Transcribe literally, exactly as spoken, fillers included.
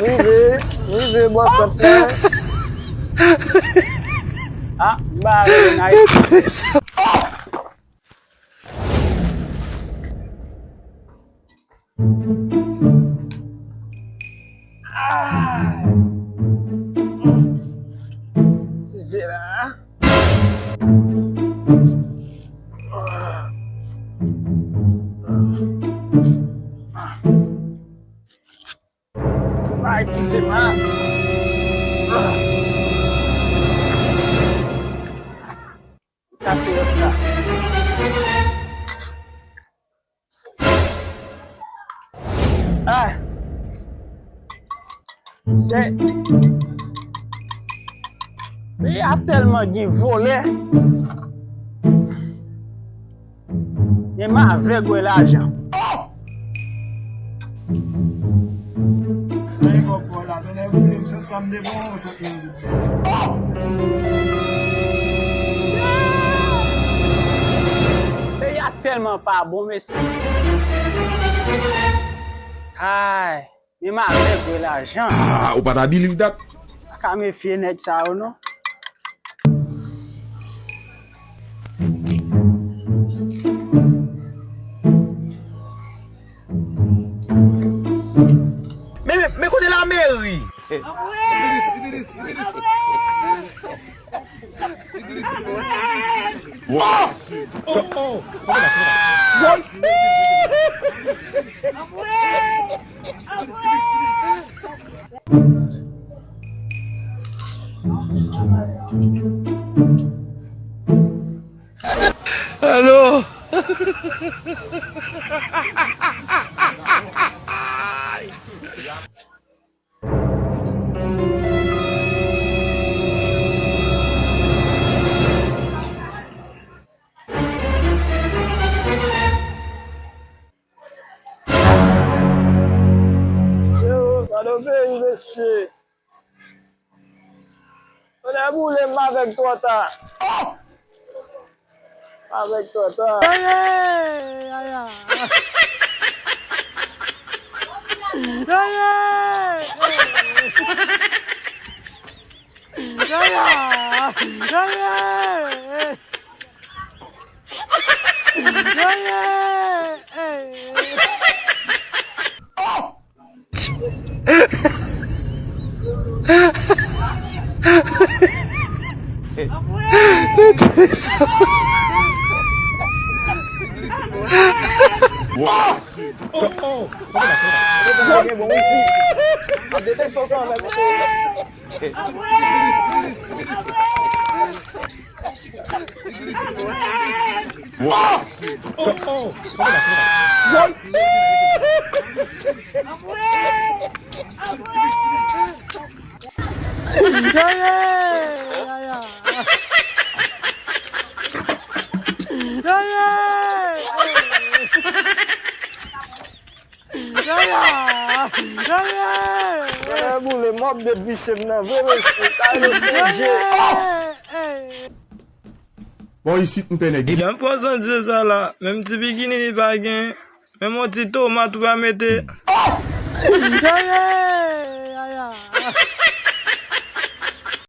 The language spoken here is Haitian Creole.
Rive, rive bò sant la. Ah, m ba ale nan Ah! Ti zye la. Bay ti zye la. Kase lòt la. Ah! Se peyi a tèlman gen vòlè. Men m avèg wè lajan. Peyi a tèlman pa bon, mesye. Kay, men m avèg wè lajan. Ah, ou pa ta believe that? Pa ka mefye nèg sa yo, non. Men, men, men kote lameri? Alo! Yo, gade yon peyi, mesye. Tonnè boule m avèk twò ta. M avèk twò ta. Aye, aya. Aye. Aya. Aye. Aye. Tonnè boule m, m ap depise m nan vre, mesye. Kay yo sonje. Bon, isit m fè nèg. Jan pran son dye sa la, menm ti bikini li pa gen, menm yon ti tomat ou pa mete.